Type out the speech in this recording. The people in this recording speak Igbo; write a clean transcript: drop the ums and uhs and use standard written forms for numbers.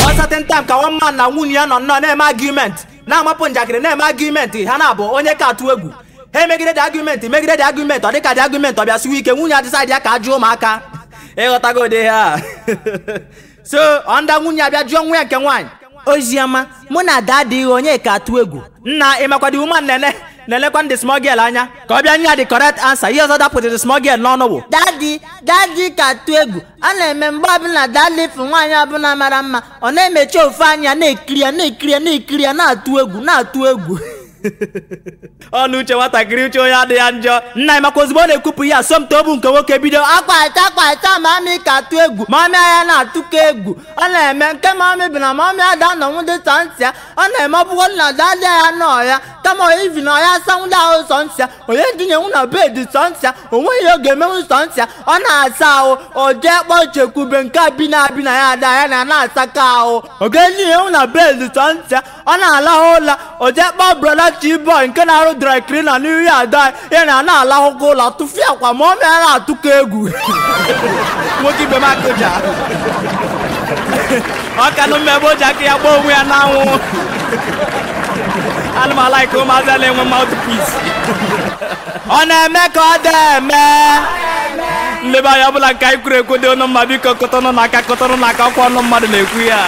One certain time ka one man na nwunye ya nọ nnọọ na-eme argument, na-amapụ njakịrị na-eme argument, ha na-abụ onye ka atụ egwu. Ha emegide the argument, megide the argument, ọ dịka the argument ọ bịa siwe ike, nwunye ya decide ya ka a jụọ ụmụaka. Ịghọtago ụdị ha. So onda nwunye abịa jụọ nwa ya nke nwaanyị, Oziọma, mụ na daddy onye ka atụ egwu? Nna, ịmakwa the woman nene na-elekwa ndị small girl anya ka ọ bịa nye ya the correct answer. Ihe ọzọ dapụtara the small girl n'ọnụ bụ Daddy, daddy ka atụ egwu. A na-eme mgbe ọbụla daddy fụ nwaanyị ọbụla mara mma, ọ na-emechi ofu anya na-ekiri ya na-ekiri ya na-ekiri ya na-atụ egwu na-atụ egwu. Ọnụ uche nwatakịrị, uche onye adịghị ya njọ. Nna, ịmakwa ozugbo ọ na-ekwupụ ya, asọmpi obu nke nwoke bido akwa acha mami ka atụ egwu, mami anya na-atụkọ egwu. Ọ na-eme nke mami bụ na mami ada nọnwụdị sọ nsị ya. Ọ na-eme ọbụgo na daddy ya nọ ya kama ivi na ya asanwụdị ahụ sọ nsị ya, onye dinyenwu na bedi sọ nsị ya, onweghị ihe ọ ga-emenwu sọ nsị ya. Ọ na-asa ahụ, o jee kpọọ chekwube nke abi na abi na ya ada ya na na-asakọ ahụ, ọ ga-edinyenwu na bedi sọ nsị ya. Ọ na-alahụ ụla, o jee kpọọ brother Chiboy nke na-arụ dry cleaner n'ihu ya ada ya na na-alahụkwa ụla tụfịa akwa, ma ọ mịa na-atụkọ egwu. Nwoke ibe m akụja ọ ka nụ mmebe o ji aka ya gbaa onwe ya n'anwụ. Ana m alaike ụmụazị a na-enwe mouthpiece. Ọ na-eme ka ọ dị-eme. Nlebe anya ọbụla nke anyị kwuru ekwu dị ọnụ mma, biko kụtụnụ n'aka, kụtụnụ n'aka, ọkwa ọnụ mmadụ na-ekwu ya.